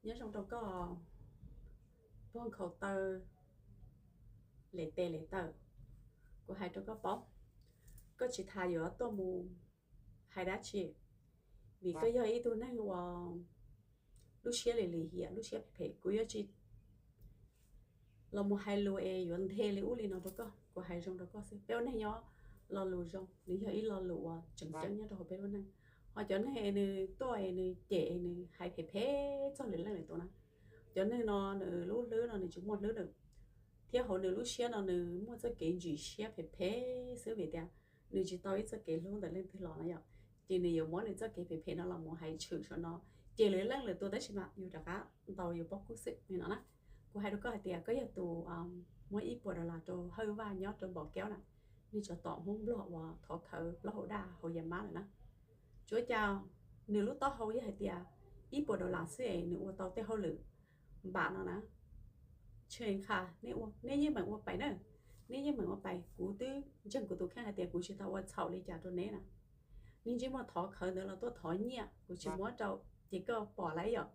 Nyob zoo rau koj, pog nkhaus taw, lem tes lem taw. Kuv hais rau koj paub, koj tsis tas yuav tuaj mus hais dab tsi, vim koj yog ib tug neeg uas lub siab lim lim hiam, lub siab phem phem. Kuv yuav tsis los mus hais lus es yuav nthe li ub li no rau koj. Kuv hais zoo rau koj xwb, peb ua neeg nyob, lo lus zoo nws yog ib lo lus uas tseem ceeb nyob rau hauv peb lub neej. Ho cov neeg es nws tuaj es nws cem es nws hais phem phem txog lwm leej lwm tus na, cov neeg no nws lub hlwb no nws tsis muaj hlwb nws, thiab hauv nws lub siab no nws muaj txoj kev ntsim siab phem phem xwb vim tias nws tsis tau ib txoj kev hlub ntawm leej twg los na yom. Ces nws yuav muab nws txoj kev phem phem no los mus hais tshwm saum no, ces lwm leej lwm tus tab sis mas yus rov qab ntaus yus pob kub xwb li no na. Kuv hais rau koj hais tias koj yog tus muab ib puas dollar rau Hawj Vaj nyob rau Npom Keub na, nej tsov tom Hmoob Nplog uas thov khawv plaub hau daj hauv yas mab lawm na. Tsuav cas nws lub taub hau yog hais tias ib puas dollar xwb es nws ua tau tej hauj lwm npam no na. Tshee qha, neb yeej meem ua pais na, neb yeej meem ua pais. Kuv twb ntseeg kuv tus kheej hais tias kuv tsis tau ua txhaum li cas rau neb na. Neb ntsej muag thov khawv ntawd los tuaj thov nyiaj, kuv tsis muab rau, ces koj pom lawm yom.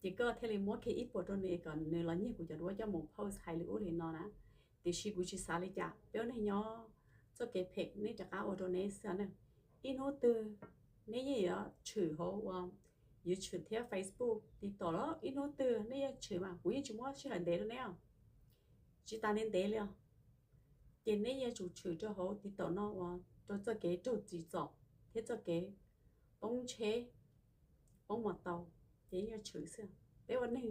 Ces koj thiaj li muab kiag ib puas rau nws kom nws los nyiag kuv cov duab coj mus post hais li ub li no na. Tiam sis kuv tsis xav li cas, peb ua neeg nyob, txoj kev phem neb rov qab ua rau neb xwb na. Ib hnub twg neb yeej yuav tshwm hauv ua YouTube thiab Facebook, TikTok los ib hnub twg neb yeej tshwm mas kuv yeej tsis muab sij hawm ntev rau neb os. Tsis tas ntev ntev li os. Ces neb yuav tsum tshwm rau hauv TikTok no uas rau txoj kev raug tsim txom thiab txoj kev poob tsheb, poob mos taus, ces yeej yuav tshwm xwb. Peb ua neeg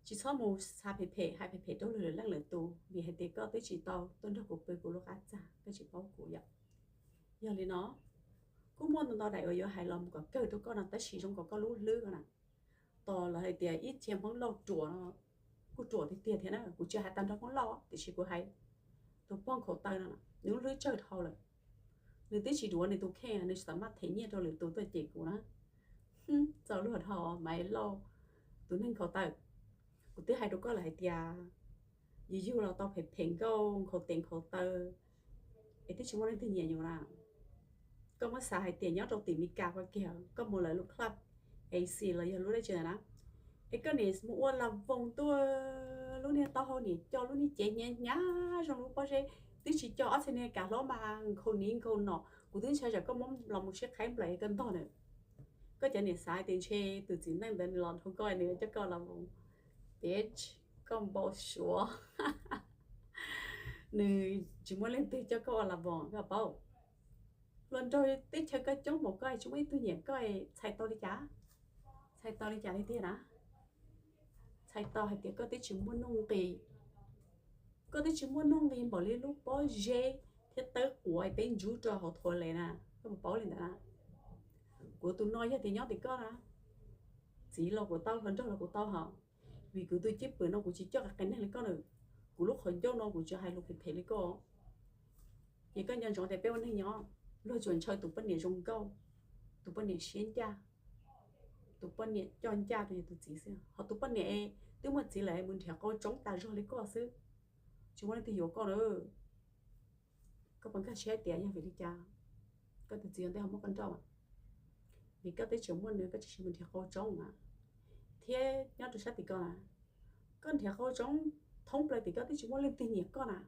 tsis txhob mus xav phem phem hais phem phem rau lwm leej lwm tus, vim hais tias koj twb tsis tau tuaj nrog kuv pw kuv lub qab txag, koj tsis paub kuv yom. Yog li no, kuj muaj ntau ntau daim uas yuav hais los mus kom kawg rau koj no, tab sis zoo nkaus koj lub hlwb ko na, tos lawv hais tias ib txhia Hmoob Lauj ruam no, kuj ruam tiag tiag thiab na. Kuv tsis hais tag nrho Hmoob Lauj, tiam sis kuv hais tus pog nkhaus taw no, nws lub hlwb tsawg dhau lawm. Nws twb tsis duav nws tus kheej, nws tsis tau maj them nyiaj rau lwm tus tuaj cem kuv na. Txaus luag dhau Maiv Lauj, tus neeg nkhaus taw. Kuv twb hais rau koj lawm hais tias yus yug los tau phem phem nkauj nkhaus tes nkhaus taw, es twb tsis muaj leej twg nyiam yus na. Koj muab xav hais tias nyob rau tim Meskas ko kiag, koj mus lawv lub club AC los yog lub dab tsi ntawd na, es koj niam mus ua las voos tuaj, lub niag taub hau niam co lub niag cev hnyav hnyav zoo lub pob zeb, twb tsis co ob txhais niag kav hlob mas nkhaus niv nkhaus nom. Kuv twb ntshai tsam koj muab los mus sib qhaib nplaim koj ntog na. Koj cov niam xav tias ntshe tus txiv neej ntawd nws los dhau koj nws coj koj las voos, bitch, koj npau suav. Nws tsis muaj leej twg coj koj ua las voos koj paub. Hluas nraug teb chaws koj coob npaum koj tsis muaj ib tug nyiam koj, txhais tau li cas? Txhais tau li cas li tiag na? Txhais tau hais tias koj twb tsis muaj nuj nqis. Koj twb tsis muaj nuj nqis npaum li lub pob zeb thiab tawb quav peb ntsub rau hauv thuav les na, koj puas paub li ntawd na? Kuv tus no yog tias nyob tim koj na, txiv los kuv tau, hluas nraug los kuv tau hos, vim kuv tus cwj pwm no kuv tsis coj qias neeg li koj na. Kuv lub qhov ncauj no kuv tsis hais lus phem phem li koj. Ces koj nco ntsoov tias peb ua neeg nyob, luag tsuas ntshaw tus poj niam zoo nkauj, tus poj niam siab ncaj, tus poj niam coj ncaj rau yus tus txiv xwb. Ho tus poj niam twb muaj txiv lawm mus nrhiav qau tsoob tas zog li koj xwb, tsis muaj leej twg yuav koj na. Koj puas nkag siab tias yog vim li cas koj tus txiv ua ntej ho muab koj nrauj? Vim koj twb tseem muaj nws koj tsis mus nrhiav qau tsoob na. Thiab nyob rau sab tim koj na, koj nrhiav qau tsoob thoob plaws tim koj twb tsis muaj leej twg nyiam koj na.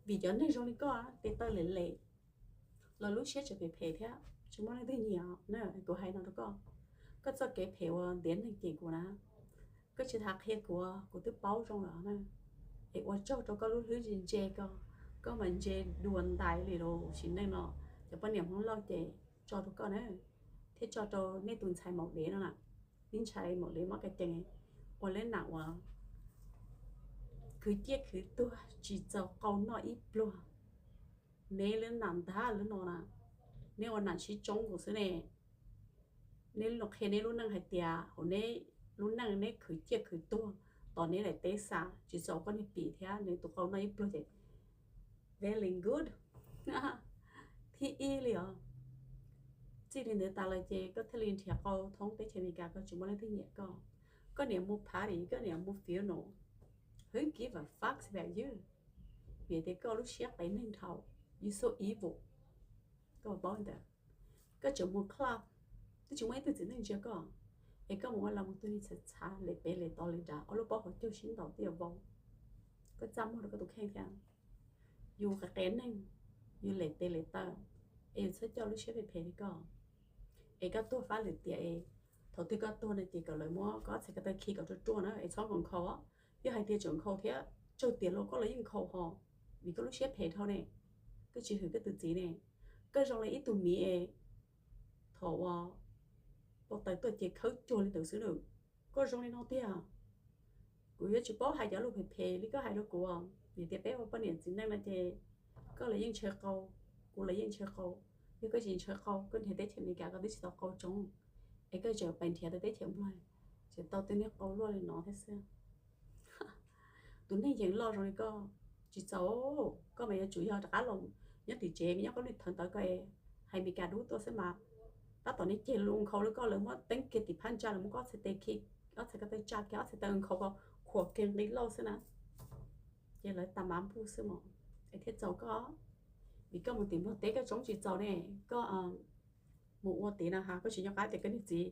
Vim cov neeg zoo li koj tes taw lem lem los lub siab tseem phem phem thiab tsis muaj leej twg nyiam na. Kuv hais no rau koj, koj txoj kev phem uas ntiav neeg cem kuv na, koj tsis tas qhia kuv, kuv twb paub zoo lawm na. Es ua tsaug rau koj lub hlwb ntse ntse ko, koj mas ntse dua ntais li los sim neej no cov poj niam Hmoob Lauj ces tso rau koj na, thiab tso rau nej tus ntxhais maum dev no na. Nej ntxhais maum dev mob ka cees, ua lub nam uas khwv ciaj khwv tuag tsis txaus qau noj ib pluag. Neb lub nam ntag lub no na, neb ua nam sib tsoob nkaus xwb ne. Neb los qhia neb lub neej hais tias hauv neb lub neej neb khwv ciaj khwv tuag, tos neb daim teb xa tsis txaus koj niag pim thiab nws tus qau noj ib pluag ces very good. Thib ib li os. Txij li ntawd tas lawm ces koj thiaj li nrhiav qau thoob teb chaws Amelikas koj tsis muaj leej twg nyiam koj. Koj niam mus party, koj niam mus funeral, who give a fuck about you? Vim tias koj lub siab qias neeg dhau, you so evil. Koj paub ntawd, koj tseem mus club, twb tsis muaj ib tug txiv neej ntsia koj. Es koj mus ua los mus tug neeg txhav txhav, lem pem lem tod, lem nrad, ob lub pob hauv caug sib ntaus twb yuav vau. Koj txaj muag rau koj tus kheej thiab. Yus qias qias neeg, yus lem tes lem taw, es yus txhob coj lub siab phem phem li koj. Es koj tuag fab lwm tiam es, thaum twg koj tuag no ces kom lawv muab koj ob txhais ko taw khi kom ruaj ruaj na, es txhob nkaus nkhaus. Yog hais tias tseem nkhaus thiab tsawg tiam los koj los yeej nkhaus hos, vim koj lub siab phem dhau ne. Koj tsis hwm koj tus txiv ne. Koj zoo li ib tug miv es thaum uas pau taws tuaj ces khawb cuag li ntawd xwb na. Koj zoo li no tiag. Kuv yuav tsis paub hais cov lus phem phem li koj hais rau kuv. Vim tias peb ua poj niam txiv neej no ces koj los yeej ntshaw qau, kuv los yeej ntshaw qau. Yog koj tsis ntshaw qau, koj nrhiav teb chaws Amelikas koj twb tsis tau qau tsoob, es koj tseem pais nrhiav tau teb chaws Nplog, tseem tau tej niag qau luaj li no thiab xwb. Tus neeg yees loj zoo li koj tsis txaus. Koj mas yuav tsum yog rov qab los nyob tim tsev, nyob koj lub thawv ntawd koj hais Amelikas dub tuaj xwb mas. Tab tom nej ceg lus nkhaus li koj, lawv muab teeb kiag tim phab ntsa, lawv muab koj ob txhais tes khi, ob txhais ko taw tsa kiag, ob txhais taw nkhaus koj khuam kiag nqi lauj xwb na. Ces lawv tas mav npuj xwb mas, es thiaj txaus koj. Vim koj mus tim Nplog teb koj tsoob tsis txaus ne. Koj mus ua tid no ha, koj tsis nco qab tias koj niag txiv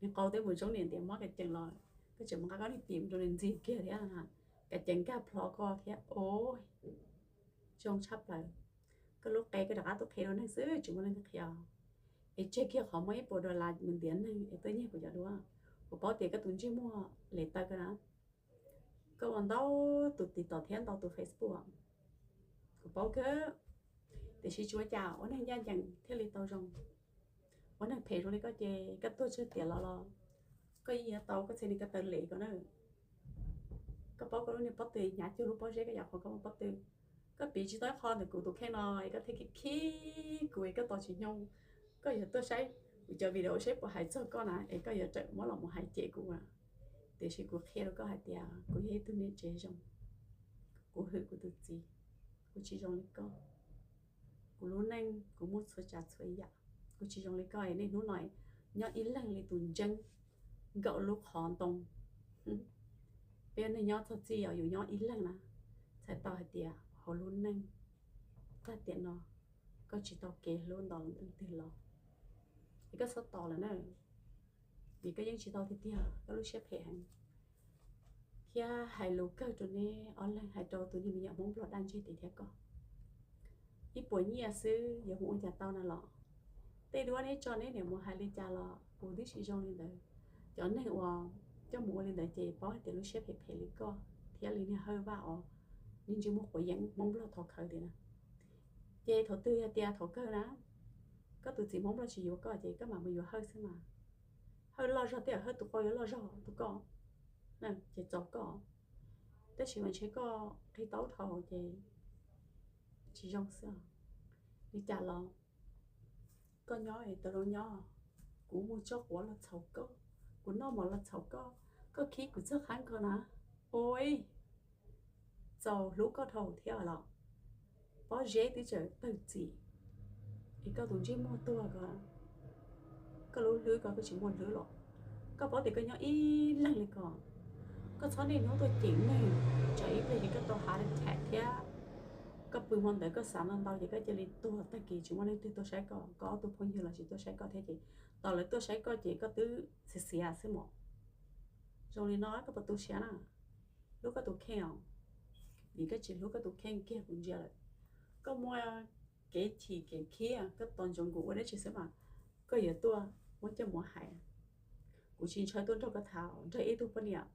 niag qau twb mus tsoob niam ntiav mob kas cees los, koj tseem mus nqa koj niag tim rau nws ntxig kiag thiab, kas cees nkag plho koj thiab. Ua zoo tshaj plaws. Koj lub qe koj rov qab tuaj qhia rau neeg xwb, tsis muaj leej twg qhia. Es tseg kiag qhov muaj ib puas dollar mus ntiav neeg es tuaj nyiag kuv cov duab. Kuv paub tias koj tus ntsej muag lem taw kawg na. Koj ua ntau tus TikTok thiab ntau tus Facebook, kuv paub kawg. Tiam sis tsis ua cas, ua neeg ncaj ncees thiaj li tau zoo. Ua neeg phem zoo li koj ces koj tuag tsawg tiam los los koj yeej yuav tau koj txhais niag ko taw lem ko na. Koj paub koj lub niag pob tw hnyav cuag lub pob zeb, koj yam qhuav koj muaj pob tw. Koj piv tsis tau ib qho ntawm kuv tus kheej no es koj thiaj khib khib kuv es koj tos tsis nyoog. Koj yuav tuaj saib kuv cov video saib puas hais txog koj na es koj yuav rawm muab los mus hais cem kuv. Tiam sis kuv qhia rau koj hais tias kuv yog ib tug niam tsev zoo, kuv hwm kuv tus txiv, kuv tsis zoo li koj. Kuv lub neej kuv muaj txhua tsav txhua yam, kuv tsis zoo li koj es niaj hnub no nyob ib leeg li tus ntseeb nkaum lub qhov ntoo. Peb neeg nyob txog txij os, yus nyob ib leeg na, txhais tau hais tias hauv lub neej tag tiam no koj tsis tau kev hlub ntau leej twg los, es koj txhob tos lawm na, vim koj yeej tsis tau tiag tiag, koj lub siab phem heev. Thiab hais lus kawg rau neb ob leeg, hais rau tus niag me nyuam Hmoob Nplog daj ntseg tid thiab koj. Ib puas nyiaj xwb yuav mus ua cas tau na los? Tej duab neb tso neb niam mus hais li cas los kuv twb tsis zoo li ntawd. Cov neeg uas coj mus ua li ntawd ces paub hais tias lub siab phem phem li koj thiab li niag Hawj Vaj os, niag ntsej muag quav yeeb Hmoob Nplog thov khawv tiag na. Ces thaum twg yog tias thaum kawg na, koj tus txiv Hmoob Nplog tsis yuav koj ces koj mam mus yuav Hawj xwb mas. Hawj loj zog thiab, Hawj tus qau yuav loj zog rau koj, ces txaus koj. Tab sis mas ntshe koj qhib taub dhau ces tsis zoo xwb os. Li cas los koj nyob es tau zoo nyob, kuv mus tso quav los txhaum koj, kuv noj mov los txhaum koj, koj khib kuv txog qhab nkaus na. Ua txaus hlub koj dhau thiab los? Pob zeb twb tseem tawg txim, es koj tus ntsej muag tuag ko, koj lub hlwb ko koj tsis muaj hlwb los? Koj paub tias koj nyob ib leeg li ko, koj txhob niaj hnub tuaj cem neeg, tsam ib pliag ces koj tau heart attack thiab. Koj pw hmo ntawd koj xav ntau ntau ces koj cia li tuag, tag kis tsis muaj leej twg tuaj saib koj, koj ob tug phooj ywg los tsis tuaj saib koj thiab ces tos lawv tuaj saib koj ces koj twb xiav xiav xwb mos. Zoo li no koj puas tu siab na? Hlub koj tus kheej os, vim koj tsis hlub koj tus kheej kiag kuv ntsia lawm. Koj muaj kev chim kev khib, koj tos ntsoov kuv ua dab tsi xwb mas koj yuav tuaj muab coj mus hais. Kuv tsis ntshaw tuaj nrog koj tham, nrog ib tug poj niam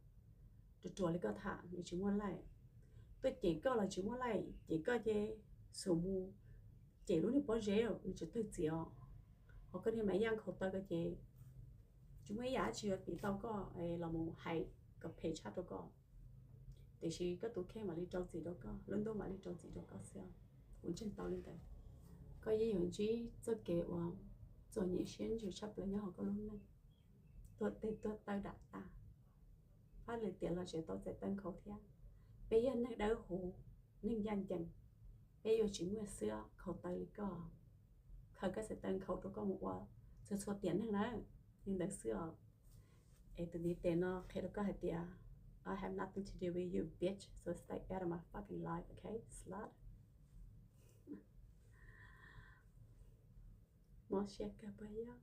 ruam ruam li koj tham nws tsis muaj laij. Tuaj cem koj los tsis muaj laij, cem koj ces xum mus cem lub niag pob zeb nws tsis tawg txiv os. Ho koj niag Maiv Yaj nkhaus taw ko ces tsis muaj ib yam dab tsi yuav piv tau koj los mus hais kom phem tshaj rau koj. Tiam sis koj tus kheej mam li rau txim rau koj, lub ntuj mam li rau txim rau koj xwb os. Kuv ntseeg tau li ntawd. Koj yeej yuav ntsib txoj kev uas txom nyem siab ntsws tshaj plaws nyob hauv koj lub neej. Tuag tes tuag taw dam tas, fab lwm tiam los tseem tau txais taw nkhaus thiab. Peb yog neeg dawb huv, neeg ncaj ncees, peb yuav tsis muaj xwb nkhaus taw li koj. Khaws koj txais taw nkhaus rau koj mus ua txhua txhua tiam neeg na, li ntawd xwb os. Es tus ntiv tes no qhia rau koj hais tias I have nothing to do with you, bitch, so stay out of my fucking life, okay, slut. Mob siab kawg puas yog?